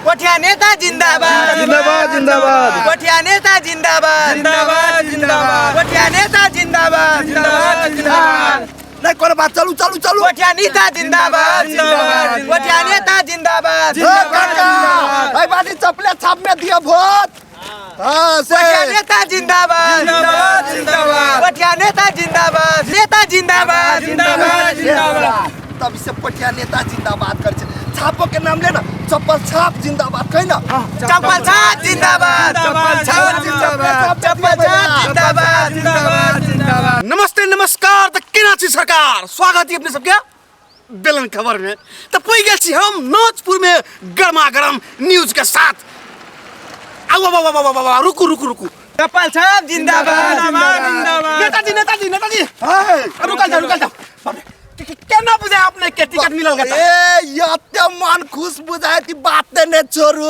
कोठिया नेता जिंदाबाद। जिंदाबाद जिंदाबाद। कोठिया नेता जिंदाबाद। जिंदाबाद जिंदाबाद। कोठिया नेता जिंदाबाद। जिंदाबाद जिंदाबाद। नहीं कोनो बात, चलू चलू चलू। कोठिया नेता जिंदाबाद। जिंदाबाद। कोठिया नेता जिंदाबाद। ओ काका, एहि बाजी चपले छाप में दिया वोट। हाँ से। कोठिया नेता जिंदाबाद। जिंदाबाद जिंदाबाद। कोठिया नेता जिंदाबाद। नेता जिंदाबाद। जिंदाबाद जिंदाबाद। तब से पटिया नेता जिंदाबाद कर छे। छापो के नाम ले ना, चप्पल छाप जिंदाबाद कहि ना। चप्पल छाप जिंदाबाद। चप्पल छाप जिंदाबाद। चप्पल छाप जिंदाबाद। जिंदाबाद जिंदाबाद। नमस्ते नमस्कार। तऽ केना छी सरकार, स्वागत है अपने सबके बेलन खबर में। तऽ पुगि गेल छी हम नोचपुर में गर्मा गर्म न्यूज के साथ। आउ आउ आउ आउ आउ, रुकू रुकू रुकू। चप्पल छाप जिंदाबाद। जिंदाबाद जिंदाबाद। नेताजी नेताजी नेताजी, हाय। रुकल जाओ रुकल जाओ। बाप रे, केना बुझाय अपने के टिकट मिलल गता? ए यते मन खुश बुझाय कि बाते ने छोड़ू।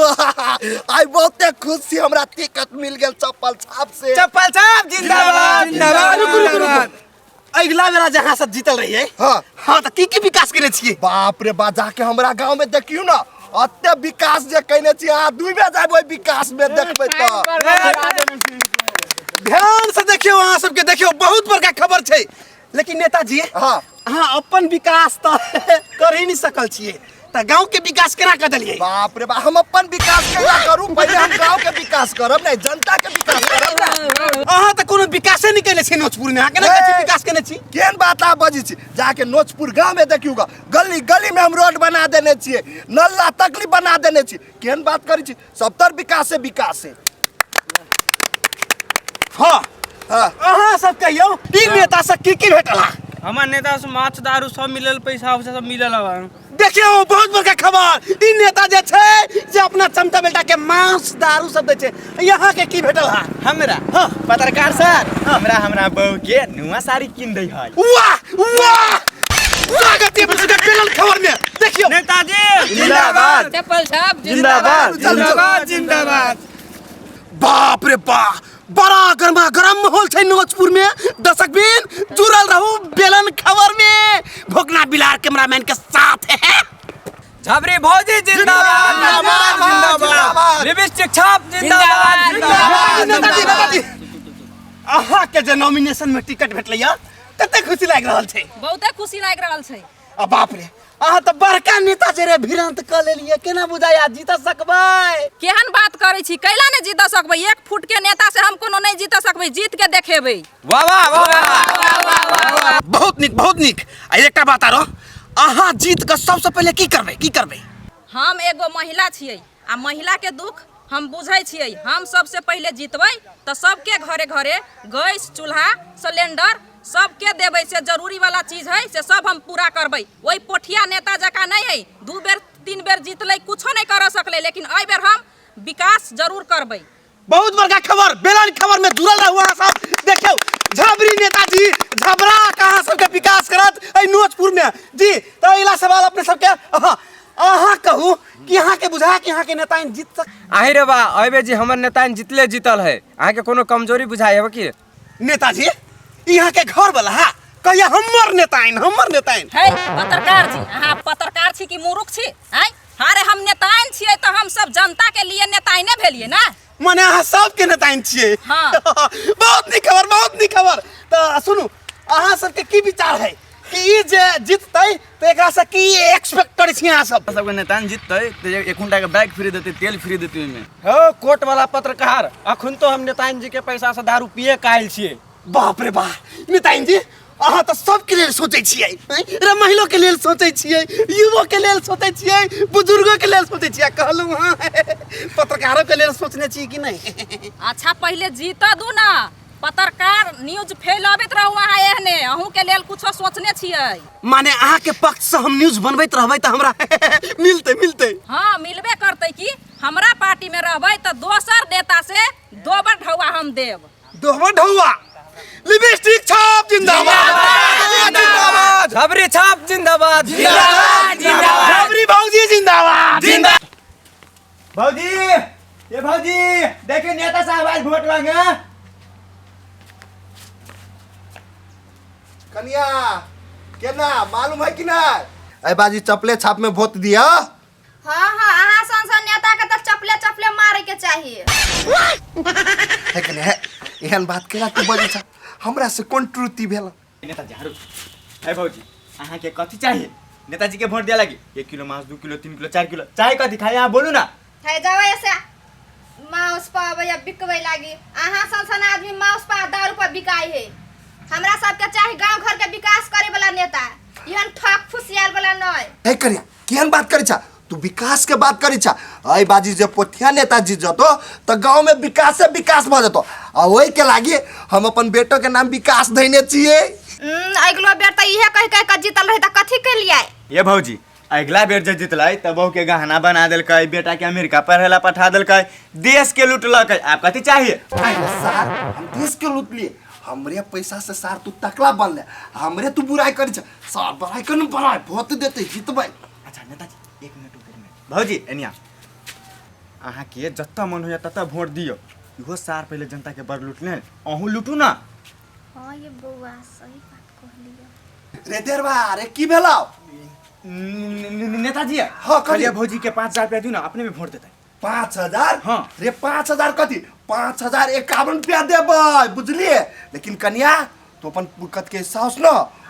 आई बहुते खुश छी, हमरा टिकट मिल गेल चप्पल छाप से। चप्पल छाप जिंदाबाद। जिंदाबाद। रुकू रुकू रुकू। अगिला बेरा जहाँ से जीतल रहिए, हाँ। हाँ, तऽ की की विकास केने छियै? बाप रे बा, जाके हमरा गांव में देखियो ना, अते विकास जे कइने छी, अहाँ डूबे जाब ओहि विकास में देखबै तऽ। ध्यान से देखियो अहाँ सबके, देखियो बहुत बड़का खबर छै। लेकिन नेताजी, हाँ। अहाँ अपन विकास तऽ कर ही नहीं सकल छियै, तऽ गांव के विकास केना कर देलियै? बाप रे बा, हम अपन विकास केना करू? पहिले हम गांव के विकास करब ने, जनता के विकास करब ने। अहाँ तऽ कोनो विकासे नहीं केने छी नोचपुर में, अहाँ केना कहै छी विकास केने छी? केहन बात अहाँ बजै छी? जाके नोचपुर गांव में देखियो गा, गली गली में हम रोड बना देने छियै, नल्ला तकली बना देने छी। केहन बात करै छी? सब तर विकास से विकास से। हाँ। हाँ। अहाँ सब कहियौ ई नेता से की की भेटल? हमार नेता से माछ दारू सब मिलल, पैसा उसा सब मिलल हवा। देखियौ बहुत बड़का खबर, ई नेता जे छै जे अपना चमचा बेटा के मांस दारू सब दै छै, यहाँ के की भेटल हा? हमरा? हाँ। पत्रकार सर, हमरा हमरा बहू के नुआ साड़ी कीन दै है। वाह वाह, स्वागत है अपने सबके बेलन खबर में। देखियौ नेताजी जिंदाबाद। चप्पल छाप जिंदाबाद। चलू, चलू। जिंदाबाद जिंदाबाद। बाप रे बा, बड़ा गर्मा गर्म माहौल छै नोचपुर में। दर्शक बिन जुड़ल रहू बेलन खबर में, भोकना बिलार कैमरामैन के साथ है। झबरी भौजी जिंदाबाद। जिंदाबाद, जिंदाबाद। लिपस्टिक छाप जिंदाबाद। जिंदाबाद। नेताजी नेताजी, अहाँ के जे नॉमिनेशन में टिकट भेटलै, कते खुशी लागि रहल छै? बहुते खुशी लागि रहल छै। आ बाप रे, अहाँ तऽ बड़का नेता जे रे भिड़ंत कऽ लेलियै, केना बुझाया जीत सकबै? केहन बात करै छी, कैला ने जीत सकबै? एक फुट के नेता से हम कोनो नहीं जीत सकबै, जीत के देखेबै। वाह वाह वाह वाह। बहुत नीक बहुत नीक। आ एकटा बात आरो, अहाँ जीत कऽ सबसँ पहिले की करबै, की करबै? हम एगो महिला छियै आ महिला के दुख हम बुझै छियै। हम सबसे पहिले जीतबै तऽ सबके घरे घरे गैस चूल्हा सिलेंडर सबके देबै, से जरूरी वाला चीज है से सब हम पूरा करबै। ओहि पोठिया नेता जकाँ नहीं है, 2 बेर 3 बेर जीतलै कुछो नहीं कर सकलै, लेकिन एहि बेर हम विकास जरूर करबै। बहुत बड़का खबर बेलन खबर में जुड़ल रहू अहाँ सब। देखियौ झबरी नेताजी झबरा कहाँ सबके विकास करत एहि नोचपुर में जी। तऽ अगिला सवाल अपने सबके, अहाँ अहाँ कहू कि अहाँ के बुझा कि अहाँ के नेता जीत सक? आहि रे बा, अबे जी हमर नेता जितले जीतल है, अहाँ के कोनो कमजोरी बुझाइ है की? नेताजी यहाँ के घर वाला है कहिया हमर नेताइन, हमर नेताइन। है पत्रकार जी, अहाँ पत्रकार छी कि मूर्ख छी? आँय, अरे हम नेताइन छियै तऽ हम सब जनता के लिए नेताइने भेलियै ना। माने अहाँ सबके नेताइन छियै? हाँ। बहुत नीक खबर, बहुत नीक खबर। तऽ सुनू, अहाँ सबके की विचार है कि ई जे जीततै तऽ एकरा से की एक्सपेक्ट करै छी अहाँ सब? सबके नेता जीततै तऽ एक घंटा के बाइक फ्री देतै, तेल फ्री देतै ओहिमे। हो कोर्ट वाला पत्रकार, अखन तो हम नेताइन जी के पैसा से दारू पिए के आयल छियै। बाप रे बा, नेताइन जी अहाँ तऽ सबके लेल सोचै छियै, रे महिलो के लेल सोचै छियै, युवो के लेल सोचै छियै, बुजुर्गो के लेल सोचै छियै। कहलहुँ हँ पत्रकारो के लेल सोचने छी कि नहि? अच्छा पहिले जीत दू ना, पत्रकार न्यूज फैलाबैत रहू अहाँ, एहने अहूँ के लेल कुछो सोचने छियै। माने अहाँ के पक्ष से हम न्यूज बनबैत रहबै तऽ हमरा मिलतै? मिलतै। हाँ मिलबे करतै कि, हमरा पार्टी में रहबै तऽ दोसर नेता से दोबर ढौआ हम देब। दोबर ढौआ। लिपस्टिक छाप जिंदाबाद। जिंदाबाद। झबरी छाप जिंदाबाद। जिंदाबाद जिंदाबाद। झबरी भौजी जिंदाबाद। जिंदाबाद। भौजी, ये भौजी, देखिए नेता साहब आज वोट मांगे। कनिया केना मालूम है कि नहीं? अरे बाजी चपले छाप में वोट दिया। हाँ हाँ, अहाँ सन सन नेता के चाही। है कि नहीं है? एहन बात केना तू बजै छ? हमरा से कोन त्रुटि भेल? नेताजी हरू है भौजी, अहाँके कथी चाहिए? नेताजी के वोट दिया लगी 1 किलो मांस, 2 किलो, 3 किलो, 4 किलो, चाहे कथी खाए, अहाँ बोलू ना। है जाओ, ऐसे माउस पर या बिकबै लागी। अहाँ सन सन आदमी माउस पर दारू पर बिकाइ है। हमरा सबके चाही गांव घर के विकास करे वाला नेता, एहन ठक फुसियाल वाला नहीं। है करिया, केहन बात करै छ तू? विकास के बात करै छ। अय बाजी जे पोथिया नेताजी जतो त गांव में विकास से विकास भ जतो, आ ओहि के लागी हम अपन बेटो के नाम विकास धैने छियै। अगिलो बेर तऽ इहे कहि कहि कऽ जीतल रहे तऽ कथी केलियै? ये भौजी, अगला बेर जे जितलै तऽ बहू के गहना बना देलकै, बेटा के अमेरिका पढ़े ला पठा देलकै, देश के लूटलकै। आप कथी चाहिए? अरे सार, हम देश के लूट लिए? हमरे पैसा से सार तू तकला बनले, हमरे तू बुराई करै छ। सार बड़ाई कर, बड़ाई वोट देते, जीतबै। अच्छा नेताजी, एक मिनट रुक मिनट। भौजी, एनिया अहाँके जतऽ मन होइए ततऽ वोट दियौ। इहो सार पहिले जनता के बड़ लूटले, अहूँ लूटू ना। हाँ ये बौआ, सही बात कहलियै। रे देरवा, रे की भेलौ? नेताजी। हाँ, कहिए। कहलिए भौजी के 5,000 रुपया दियौ ना, अपने में वोट देतै। 5,000? हाँ। रे, 5,000 कथी, 5,051 रुपया देबै, बुझलिए? लेकिन कनिया, तू अपन कथ के साउस न,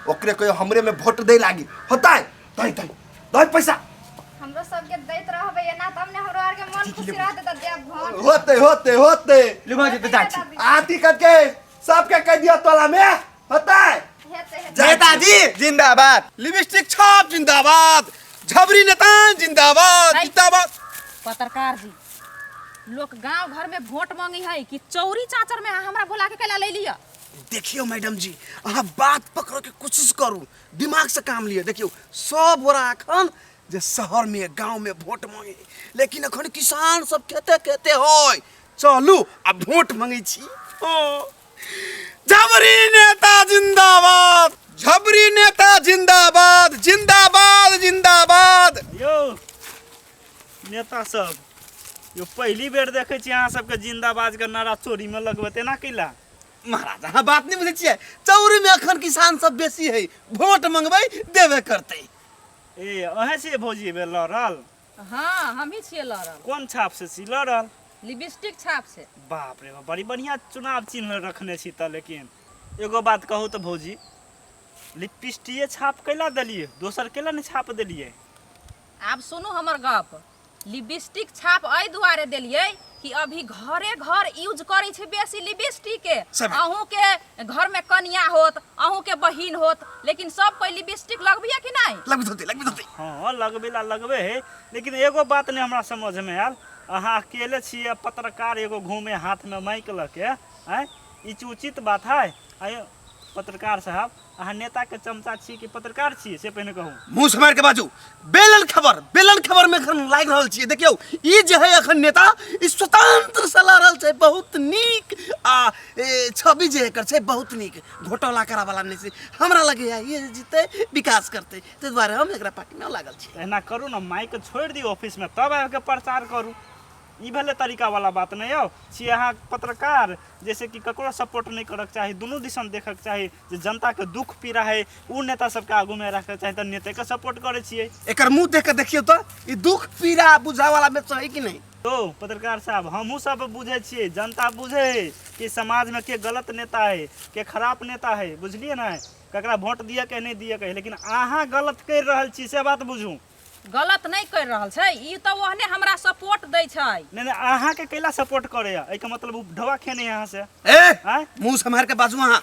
ओकरे कहियो हमरे में वोट दै लागी। होतै? दै दै दै पैसा। हमरो सबके दैत रहबै एना तब ने हमरो आरके मन खुशी रहतै, तऽ देब वोट। होते होते होते। लू भौजी, तऽ जाइ छी। आती कथ के सबके कह दियो तोला में, होतै? हेतै हेतै। नेताजी जिंदाबाद! लिपस्टिक छाप जिंदाबाद! झबरी नेता जिंदाबाद! नहीं। जिंदाबाद! पत्रकार जी, लोग गांव घर में वोट मांगे है कि चौरी चाचर में अहाँ हमरा बोला के कैला ले लिया? देखियौ मैडम जी, अहाँ बात पकड़ऽ के कोशिश करू, दिमाग से काम लिअ। देखियौ, सब गोरा अखन जे शहर में गांव में वोट मांगे, लेकिन अखन किसान सब खेते खेते होय। चलू आ वोट मांगे छी। हाँ। झबरी नेता जिंदाबाद! झबरी नेता जिंदाबाद! जिंदाबाद जिंदाबाद! यौ नेता सब, यो पहिली बेर देखै छी अहाँ सबके जिंदाबाद के नारा चोरी में लगबैत, एना कैला? महाराज, अहाँ बात नहीं बुझै छियै। चौरी में अखन किसान सब बेसी है, वोट मंगबै देबे करतै। ए, अहें छियै भौजी एहि बेर लड़ल? हाँ, हम ही छियै लड़ल। कोन छाप से छी लड़ल? लिपस्टिक छाप से। बाप रे बाप, बड़ी बढ़िया चुनाव चिन्ह रखने छी तऽ। लेकिन एगो बात कहू तऽ भौजी, लिपस्टिके छाप कैला देलियै, दोसर कैला नहि छाप देलियै? आब सुनू हमर गप। लिपस्टिक छाप एहि दुआरे देलियै कि अभी घरे घर यूज करै छै बेसी लिपस्टिक के। सब। अहूँ के घर में कनिया होत, अहूँ के बहिन होत, लेकिन सब कोई लिपस्टिक लगबिया कि नहीं? लगबैत होतै, लगबैत होतै। हँ, लगबै ला लगबै है, लेकिन एगो बात नहि हमरा समझमे आयल। अहाँ अकेले छियै, पत्रकार एगो घूमे हाथमे माइक लऽ के आँय, ई चीज उचित बात है? आँय पत्रकार साहब, अहाँ नेताके चमचा छी कि पत्रकार छी, से पहिने कहू। मुँह सम्हारि के बाजू। बेलन खबर, बेलन खबर में एखन लागि रहल छियै। देखियौ, ई जे है एखन नेता, ई स्वतंत्र से लड़ रहल छै। बहुत नीक आ छवि जे एकर छै बहुत नीक, घोटाला करा वाला नहि छै। हमरा लगैया ये जीतै, विकास करतै, ताहि दुआरे हम एकरा पार्टीमे लागल छी। तऽ एना करू ने, माइक छोड़ि दियौ ऑफिसमे, तब आबि कऽ प्रचार करू। ई भेलै तरीका वाला बात। नहि यौ, छी अहाँ पत्रकार, जैसे कि ककरो सपोर्ट नहि करऽके चाही, दुनू दिसन देखऽके चाही। जे जनताके दुख पीड़ा है ओ नेता सबके आगूमे राखऽके चाही, तऽ नेतेके सपोर्ट करै छियै। एकर मुँह देख के देखियौ तऽ ई दुख पीड़ा बुझा वाला में छै कि नहि? तो पत्रकार साहब, हमहूँ सब बुझै छियै, जनता बुझै है कि समाजमे के गलत नेता है, के खराब नेता है, बुझलियै ने? ककरा वोट दिअ के नहि दिअ के है, लेकिन अहाँ गलत करि रहल छी, से बात बुझू। गलत नहीं कर रहल छै ई, तऽ ओहने हमरा सपोर्ट दै छै। नहि नहि, अहाँके कैला सपोर्ट करैया? एहिके मतलब ओ ढोआ खेने अहाँ से। ए! आँय? मुँह सम्हार के बाजू अहाँ।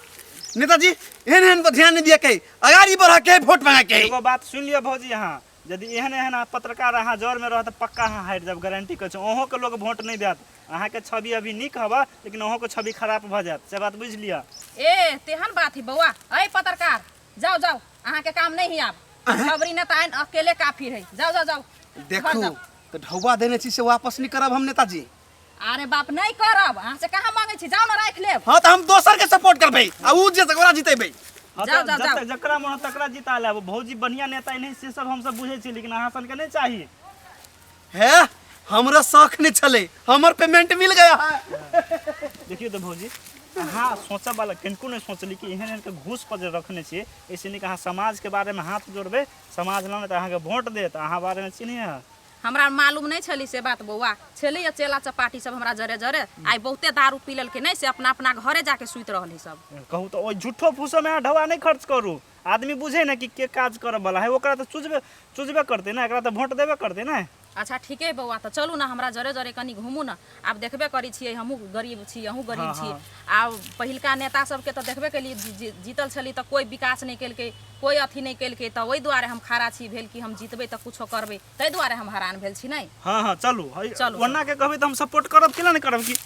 नेताजी, एहन एहन पर ध्यान नहीं दिया के, अगाड़ी बढ़ा के वोट मांगे के। एगो बात सुनि लिअ भौजी, अहाँ यदि एहन एहन अहाँ पत्रकार अहाँ जरमे रहत तऽ पक्का अहाँ हारि जायब, गारंटी कहै छी। अहूँके लोक वोट नहि देत। अहाँके छवि अभी नीक हवा, लेकिन अहूँके छवि खराब भऽ जायत, से बात बुझि लिअ। ए, तेहन बात है बौआ। ऐ पत्रकार, जाओ जाओ, अहाँ के काम नहीं है आब। खबरी न तऽ अकेले काफी है। जाओ जाओ जाओ, घर देखू। जाओ। तऽ ढौआ देने छी से वापस नहीं करब हम नेताजी। अरे बाप, नहीं करब, अहाँ से कहाँ मांगे छी? जाओ ना, राख लेब। हाँ, तऽ हम दोसर के सपोर्ट करबै आ उ जे ओकरा जितेबै। हाँ। जाओ, तऽ जाओ, जतऽ जाओ। जकरा मन तकरा जिता लेब भौजी। बढ़िया नेता नहि, से सब हमसब बुझै छी, लेकिन अहाँ सनके नहि चाही। हे, हमरा शौक नहीं छले, हमर पेमेंट मिल गया है। देखियौ तऽ भौजी, अहाँ सोचऽ वाला किनको नहि सोचली कि एहन एहनके घूस पर जे रखने छियै, एहिसँ नीक अहाँ समाजके बारेमे हाथ जोड़बै समाज लग, तऽ अहाँके वोट देत, अहाँ बारेमे चिन्है। हमरा मालूम नहि छली से बात बौआ। छलै या चेला चपाटी सब हमरा जरे जरे आइ बहुते दारू पी लेलकै नहि से अपना अपना घरे जाके सुति रहल है सब। कहू तऽ ओहि झूठो फूसोमे अहाँ ढौआ नहि खर्च करू। आदमी बुझे ने कि के काज करऽ वाला है, ओकरा तऽ चुजबे चुजबे करतै ने, एकरा तऽ वोट देबे करतै ने। अच्छा ठीके है बौआ, तऽ चलू ने हमरा जरे जरे कनि घुमू ने। आब देखबे करै छियै, हमहूँ गरीब छी, अहूँ गरीब छी। आब पहिलका नेता सबके तऽ देखबे केलियै, जीतल छली तऽ कोइ विकास नहि केलकै, कोइ अथी नहि केलकै, तऽ ओहि दुआरे हम खड़ा छी भेल कि हम जीतबै तऽ कुछो करबै, ताहि दुआरे हम हैरान भेल छी। नहि हँ हँ चलू, चलू। ओना के कहबै तऽ हम सपोर्ट करब, केना नहि करब की।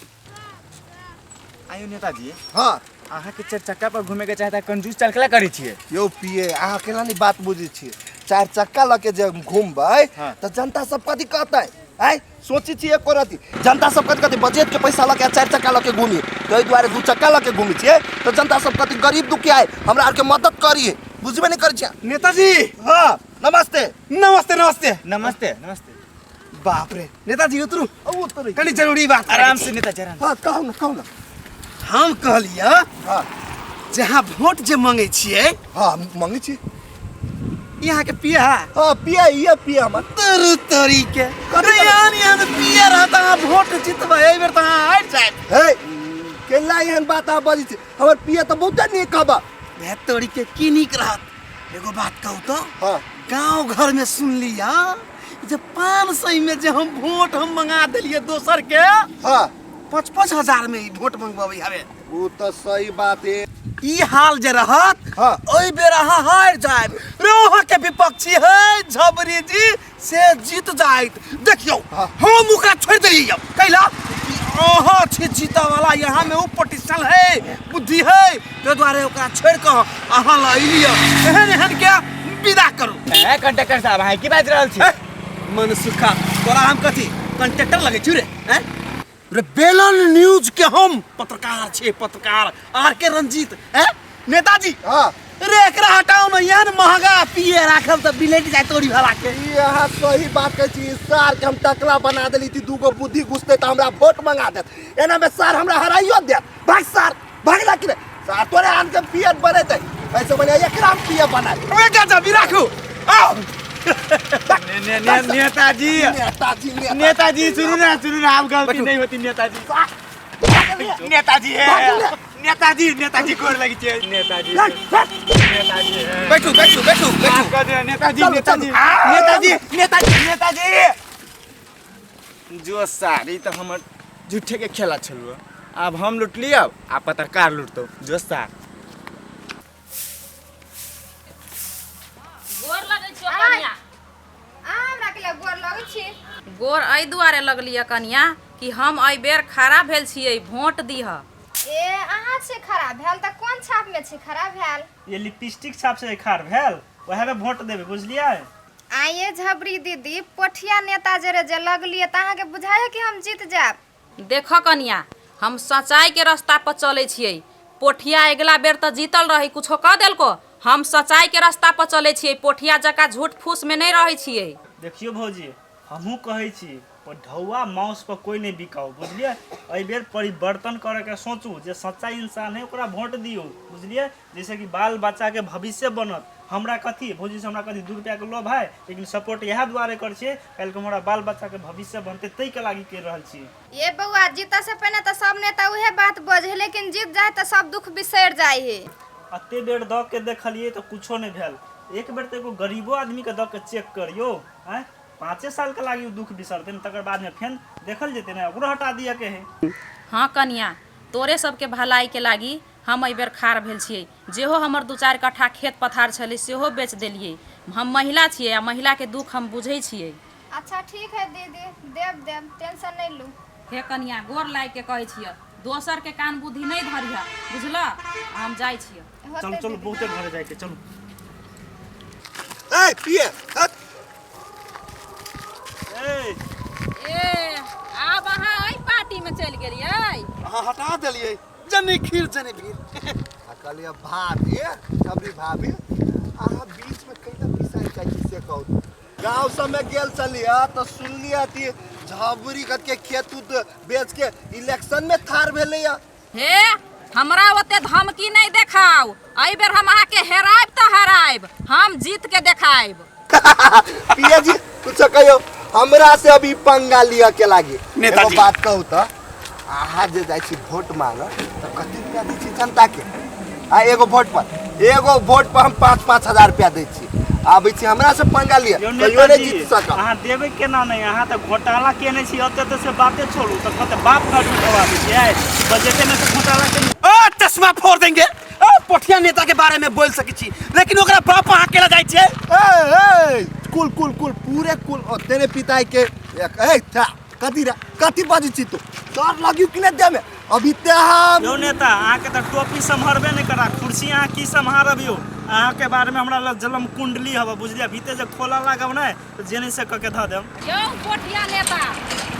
आयो नेताजी। हाँ। अहाँके चारि चक्का पर घूमे के चाहे कंजूस चलकला करै छियै। यौ पिए, अहाँ केना नहीं बात बुझै छियै? चारि चक्का लऽ के जे घूमबै हाँ। तऽ जनता सब कथी कहतै? आँय, सोचै छियै एको रति जनता सब कथी कहतै? बजट के पैसा लऽ के चारि चक्का लऽ के घूमी, ताहि दुआरे दू चक्का लऽ के घूमै छियै तऽ जनता सब कथी गरीब दुखिया है, हमरा आरके मदद करी, बुझबे नहि करै छियै। नेताजी। हाँ नमस्ते। नमस्ते नमस्ते। नमस्ते नमस्ते। बाप रे नेताजी उतरू, उतरू कनी जरूरी बात। आराम से नेताजी, आराम। हाँ कहू ना, कहू ना। हम कहलियै हाँ जहाँ वोट जे मंगे छियै। हाँ मंगे छी। यहाँ के पिया? हाँ पिया, ये पिया हमर। तरु तरी के यान यान पिया रहता, अहाँ वोट जितबै एहि बेर तऽ अहाँ हारि जायब। हे केला एहन बात अहाँ बजै छी? हमर पिया तऽ बहुते नीक हबा। भे तोरी के की नीक रहत? एगो बात कहू तो? हाँ। गांव घर में सुन लिया जे 500 में जे हम वोट हम मंगा देलिए दोसर के। हाँ। 5-5 हजार में ई वोट मंगवाबै हवे। वो तो सही बात है। ई हाल जे रहत हाँ। ओहि बेर अहाँ हारि जायब। रोह के विपक्षी है झबरी जी से जीत जायत। देखियौ हाँ। हम ओकरा छोड़ि देलियै कैला कि अहाँ छी जीतऽ वाला, यहाँ में ओ पोटेंशियल है, बुद्धि है, ताहि दुआरे ओकरा छोड़ि कऽ अहाँ लऽ अयलियै। एहन एहन के विदा करू। ए कंडक्टर साहब, अहाँ की बाजि रहल छी? मन सुखा तोरा हम कथी कंडक्टर लगै छी रे? हैं रे बेलन न्यूज के हम पत्रकार छे, पत्रकार आर के रंजीत। हैं नेताजी? हाँ। रे एकरा हटाओ न, एहन महंगा पिए राखब तऽ बिलटि जाय तोरी भला के। ई अहाँ सही बात कहै छी। सार के हम टकला बना देली थी, दूगो बुद्धि घुसते तऽ हमरा वोट मंगा देत, एना में सार हमरा हराइयो देत। भाग सार, भाग कि रे सार, तोरे आन के पियर बनेतै, ऐसे बने एकरा हम पियर बनाए। ओए गाजा भी राखू आओ। नेताजी। नेताजी नेताजी सुनू ना, सुनू ना, आब गलती नहीं होती नेताजी। नेताजी है नेताजी, नेताजी गोर लगी छे नेताजी, नेताजी है। बैठू बैठू बैठू बैठू। माफ कर दियो नेताजी, नेताजी नेताजी नेताजी नेताजी। जो सारी तो हमर झूठे के खेला छलु, अब हम लुटली, अब आ पत्रकार लुटतो जो सार। गोर लगै छियौ कनिया। अहाँ हमरा के लग गोर लगै छी? गोर एहि दुआरे लगलियै कनिया कि हम एहि बेर खड़ा भेल छियै, वोट दीह। ए अहाँ से खड़ा भेल तऽ कोन छाप में छी खड़ा भेल? ये लिपस्टिक छाप से खार भेल, वएह में वोट देबै, बुझलियै? आइए झबरी दीदी, पोठिया नेता जरे जे लगलियै तऽ अहाँके बुझाइए कि हम जीत जायब? देख कनिया, हम सच्चाई के रास्ता पर चलै छियै। पोठिया अगिला बेर तऽ जीतल रही, कुछो कऽ देलको। हम सच्चाई के रास्ता पर चलै छियै, पोठिया जकाँ झूठ फूस में नहि रहै छियै। देखियौ भौजी, हमहूँ कहै छी पर ढौआ माउस पर कोई नहीं बिकाउ, बुझलियै? एहि बेर परिवर्तन करऽके सोचू, जे सच्चा इंसान है ओकरा वोट दियौ, बुझलियै? जैसे कि बाल बच्चाके भविष्य बनत। हमरा कथी भौजी से हमरा कथी 2 रुपया के लोभ है, लेकिन सपोर्ट इएह दुआरे करै छियै काल्हि हमरा बाल बच्चाके भविष्य बनतै, ताहिके लागि करि रहल छी। ये बौआ, जीतऽ से पहिने तऽ सब नेता उहे बात बजै, लेकिन जीत जाए तऽ सब दुख बिसरि जाइ है। एते बेर दऽ के देखलियै तऽ कुछो नहि भेल, एक बेर तऽ एगो गरीबो आदमीके दऽ के चेक करियौ। आँय 5 साल के लागि दुख बिसरतै ने, तकर बादमे फेन देखल जेतै ने, ओकरो हटा दिअ के है। हाँ कनिया, तोरे सबके भलाई के लागि हम एहि बेर खाड़ भेल छियै। जेहो हमर 2-4 कट्ठा खेत पथार छलै सेहो बेच देलियै। हम महिला छियै आ महिला के दुख हम बुझै छियै। अच्छा ठीक है दीदी, देब देब, टेंशन नहीं लू। हे कनिया, गोर लागि के कहै छियै, दोसर के कान बुद्धि नहीं धरिह, बुझल? हम जाइ छियै। चलू चलू, बहुते घरे जाइके, चलू। ए पिए हट। ए ए आब अहाँ एहि पार्टी में चलि गेलियै? अहाँ हटा देलियै, जने खीर जने भीर। आ कहलियै भाभी, छबरी भाभी, अहाँ बीच में कैला पिसाइ जाइ छी से कहू? गाँव सब में गेल छलियै तऽ सुनलियै कि झबरी कत के खेत उत बेच के इलेक्शन में थार भेलैया। हे हमरा ओते धमकी नहीं देखाउ, एहि बेर हम अहाँके हेरायब तऽ हरायब, हम जीत के देखायब। पिया जी कुछ कहियो, हमरा से अभी पंगा लिअ के लागी। नेताजी। एगो बात कहू त, अहाँ जे जाइ छी वोट मांगऽ त कते रुपया दै छी जनता के? आ एगो वोट पर, एगो वोट पर हम 5-5 हजार रुपया दै छी। आबै छी हमरा से पंगा लिअ, यौ कहियो नहि नेताजी जीत सकब। अहाँ देबै केना नहि? अहाँ तऽ घोटाला केने छी ओते तऽ, से बाते छोड़ू। तऽ कहते बाप कार्ड उठवा दै छियै बजटे में, तऽ घोटाला केने। ओ चश्मा फोड़ देंगे। ओ पोठिया नेता के बारे में बोल सकै छी, लेकिन ओकरा बाप अहाँ केला जाइ छियै? ए ए, कुल कुल कुल पूरे कुल ओ तेरे पिताई के एक। ए था कथी रे, कथी बाजै छी तू? डर लगियो कि नहि देमे अभी ते हम। यौ नेता, अहाँके तऽ टोपी सम्हरबे नहि करा, कुर्सी अहाँ की सम्हारब यौ? अहाँके बारेमे हमरा लग जलम कुंडली हबे, बुझलियै? भीते जे खोला लागब ने तऽ जेने से कऽ के धऽ देब। यौ पोठिया नेता,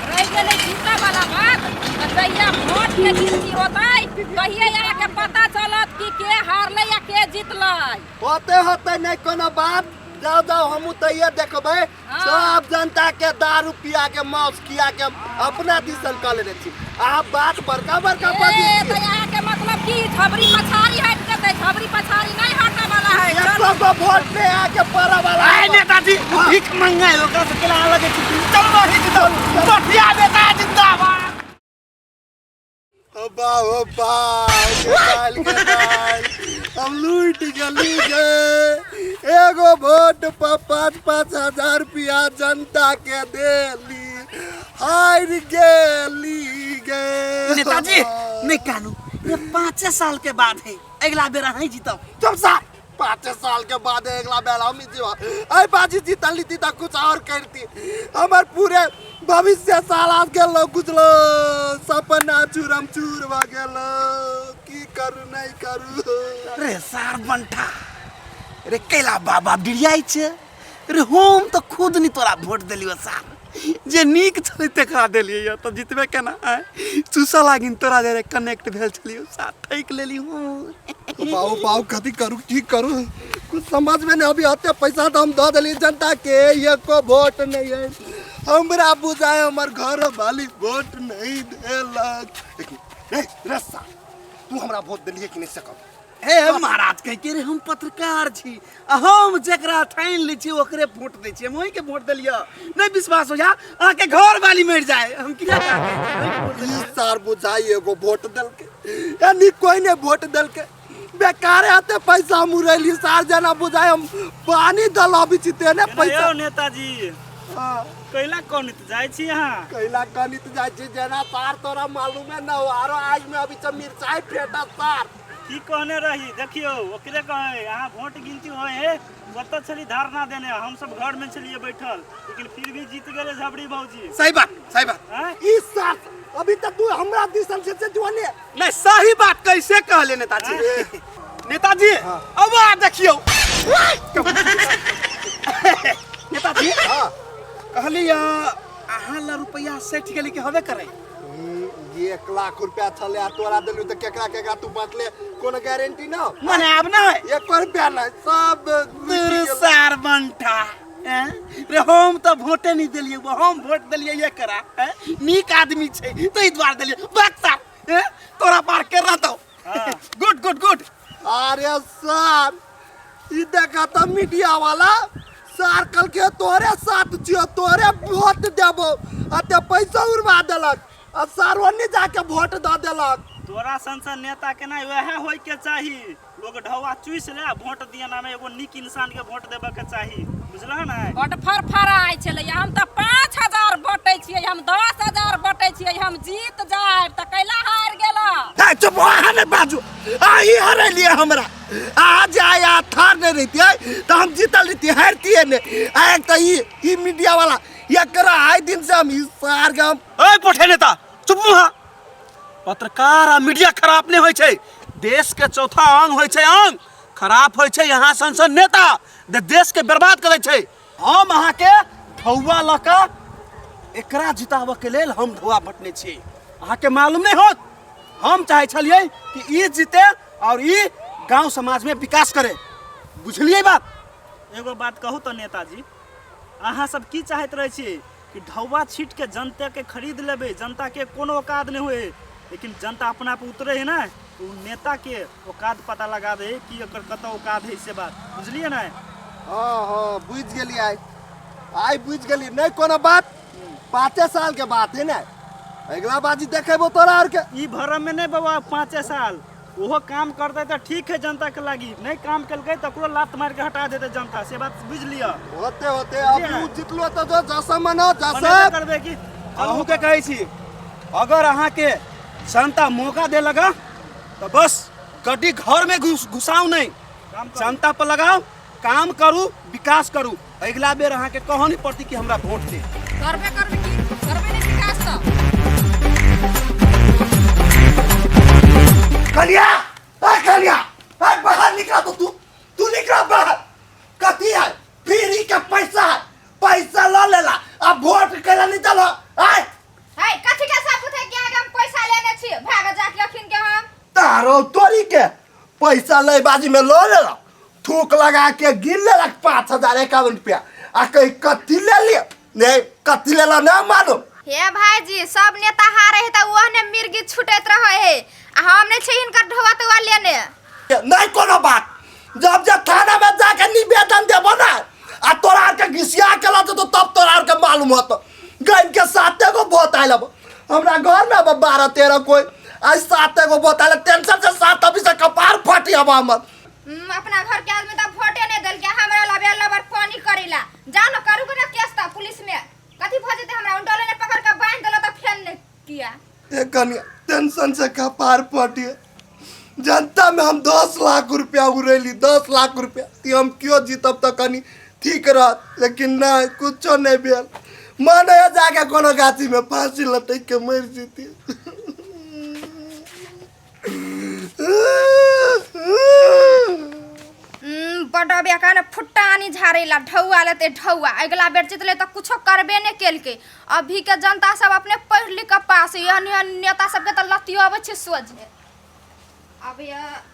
रहि गेलै जीतऽ वाला बात, तऽ जहिया वोट के गिनती होतै तहिये अहाँके पता चलत कि के हारलै या के जीतलै। होते होते नहि कोनो बात, जाओ जाओ, हमहूँ तहिये देखबै। सब जनता के दारू पिया के, मांस खिया के अपना दिसन कऽ लेने छी। अहाँ बात बड़का बड़का बजै ए छी। तऽ अहाँके मतलब की झबरी पछाड़ी हटि जेतै? झबरी पछाड़ी नहि हटऽ वाला है। एक सौ वोट नहीं आके पड़े वाला आए है। नेताजी, भीख मंगा है ओकरा से केला लगे छी। चल रही चल, पोठिया नेता जिंदाबाद। अब्बा ओ बा के दाल के दाल, हम लूट गेली गे। एगो वोट पर 5-5 हजार रुपया जनता के देली, हार गेली गे। नेताजी नहीं कानू, ये 5 साल के बाद है, अगला बेर अहाँ ही जीतब। चुप सा, 5 साल के बाद अगला बेर हम ही जीवा। अरे बाजी जीतल ली त कुछ और करती, हमर पूरे भविष्य साला गेलो गुजलो, सपना चूरम चूर भ गेलो। की करू नहीं करू? रे सार बंठा रे, कैला बाबा डिरियाइ छै रे? हम तऽ खुद नहीं तोरा वोट देलियो सार, जे नीक छलै तकरा देलियै, तऽ जितबे केना? आँय, चूसऽ लागिन तोरा जे कनेक्ट भेल छलियो सार, ठकि लेली हूँ। बाबू बाबू, कथी करू, की करू, कुछ समझ में नहीं अभी। अते पैसा तो हम दऽ देलियै जनता के, एको वोट नहीं है। हमरा बुझाय हमर घर वाली वोट नहीं देलक। एक मिनट, रे रस्सा, तू हमरा वोट देलियै कि नहीं से कह। हे महाराज, कह के रे, हम पत्रकार छी आ हम जकरा ठानि लै छी ओकरे वोट दै छी। हम ओहि के वोट देलियै। नहीं विश्वास हो जा, अहाँके घर वाली मरि जाए, हम किया ई सार बुझाई एगो वोट देलके, यानी कोई ने वोट देलके, बेकार आते पैसा मुरैली सार। जना बुझाई हम पानी दलाबी छी तेने पैसा। यौ नेताजी। हाँ। कैला कौन जाइ छी अहाँ? कैला कनित जाइ छी जना सार, तोरा मालूम है न हो, आरो आज में अभी सब मिरचाई फेटा सार। की कहने रही? देखियौ, ओकरे कहे अहाँ वोट गिनती होय है ओतऽ छली धारणा देने, हम सब घर में छलिए बैठल, लेकिन फिर भी जीत गेले झबरी भौजी। सही बात, सही बात। आँय? ई सार अभी तक तू हमरा दिसन से जुआने नहीं, सही बात कैसे कहले नेताजी? नेताजी, अब आ देखियौ नेताजी। हाँ। कहली अहाँ ला रुपया 60 गेली कि हवे करे? 1 लाख रुपया छले आ तोरा देलू, तऽ केकरा केकरा तू बांटले कोनो गारंटी न। मने आब ना एक रुपया नहीं, सब लूटि तोर गेल। सार बंठा हैं? रे हम तऽ वोटे नहीं देलियै, हम वोट देलियै एकरा हैं? नीक आदमी छै ताहि दुआरे देलियै। बक सार हैं? तोरा पार के रहतौ। Good good good. अरे सर, ई देखा त मीडिया वाला सार, कल के तोरे साथ छियो, तोरे वोट देबो, आ ते पैसा उड़वा देलक आ सार ओन्नी जाके वोट दऽ देलक। तोरा सन सन नेता के ना वएह होय के चाही। लोग ढौआ चूस ले आ वोट दिया नामे, एगो नीक इंसान के वोट देबे के चाही, बुझलह ने? बड फरफराइ छलै, हम तऽ 5,000 बटै छियै, हम 10,000 बटै छियै, हम जीत जायब, तऽ कैला हारि गेला? हे चुप, अहाँ नहि बाजू। अहीं हरेलियै हमरा। अहाँ जे आइ अहाँ ठाढ़ नहि रहितियै तऽ हम जीतल रहितियै, हारितियै नहि। आ एक तऽ ई ई मीडिया वाला, एकरा आइ दिन से हम ई सार के हम ओए पोठे नेता, चुप मुहा। पत्रकार आ मीडिया खराब नहीं होइ छै, देश के चौथा अंग होइ छै। अंग खराब होइ छै यहाँ सन सन नेता जे देश के बर्बाद करै छै। हम अहाँके ढौआ लऽ कऽ एकरा जिताबऽ के लेल हम ढौआ बटने छी, अहाँके मालूम नहीं होत। हम चाहै छलियै कि ई जीते और ई गांव समाज में विकास करे, बुझलियै बात? एगो बात कहू तऽ नेताजी, अहाँ सब की चाहैत रहै छियै कि ढौआ छीट के जनता के खरीद लेबै, जनता के कोनो औकात नहीं होए, लेकिन जनता अपना पे उतरे है ना, उ नेता के औकात पता लगा दे कि एकर कतऽ औकात है, से बात बुझलियै ने? हँ हँ, बुझि गेलियै। आइ बुझि गेली नहि कोनो बात 5 साल के बात है ने अगिला बाजी देखेबो तोरा आर के ई भरम में नहीं बाबा 5 साल ओहो काम करते तो ठीक है जनता के लागी नहीं काम केलकै तो ओकरो लात मार के हटा देते जनता से बात बुझ लिअ होते होते अब उ जितलो तो जो जैसा मनो जैसा मनेबे करबे की अहूँ के कहै छी अगर अहाँके जनता मौका दे लगा तो बस गड्डी घर में घुसाउ नहीं काम करू। जनता पर लगाओ काम करू विकास करू अगिला बेर अहाँके कहऽ नहीं पड़ती कि हमरा वोट दे करबे करबे की करबे नहीं विकास तो कलिया आ कलिया आ बाहर निकला तो तू तू निकला बाहर कथी है फ्री के पैसा है पैसा ल लेला आ वोट केला नहीं चलो आय है कथी के सबूत है कि अहाँके हम पैसा लेने छी भाग जाके अखिन के हम तारो तोरी के पैसा ले बाजी में ल लेला थूक लगा के गिन लेलक 5051 रुपया आ कहीं कथी ले लिया नहीं कथी लेला ना मालूम हे भाईजी सब नेता हारे है त ओहने मिर्गी छुटैत रहे है आ हम नहीं छी हिनकर ढोआ तोआ लेने नहीं कोनो बात जब जब थाना में जाके निवेदन देबो ना आ तोरा आर के घिसिया के लऽ जेतो तब तोरा आर के मालूम होतो गैन के साते गो भोत आयल अब हमरा घर में अब 12-13 कोई आज 7 गो भोत आयल टेंशन से 7 अभी से कपार फटी अब हमर अपना घर के आदमी त वोटे नहीं देलके हमरा लबे लबर पानी करेला जाओ न करू के ना केस त पुलिस में कथी भ जेते हमरा उन डोले ने पकड़ के बांध देला त फेन ने किया ए कनिया टेंशन से कपार फटी जनता में हम 10 लाख रुपया उड़ेली 10 लाख रुपया कि हम क्यों जीतब तो कनी ठीक रहत लेकिन नहीं कुछो नहीं भेल मन है जाके कोनो गाछी में फांसी लटक के मर जीती बड़ बेकार फुट्टानी झाड़ेला ढौआ लेते ढौआ अगिला बेर जीतले तऽ कुछो करबे नहि केलकै अभी के जनता सब अपने पढ़ि लिख कऽ पास एहन एहन नेता सबके तऽ लतियो अबै छै सोझे अब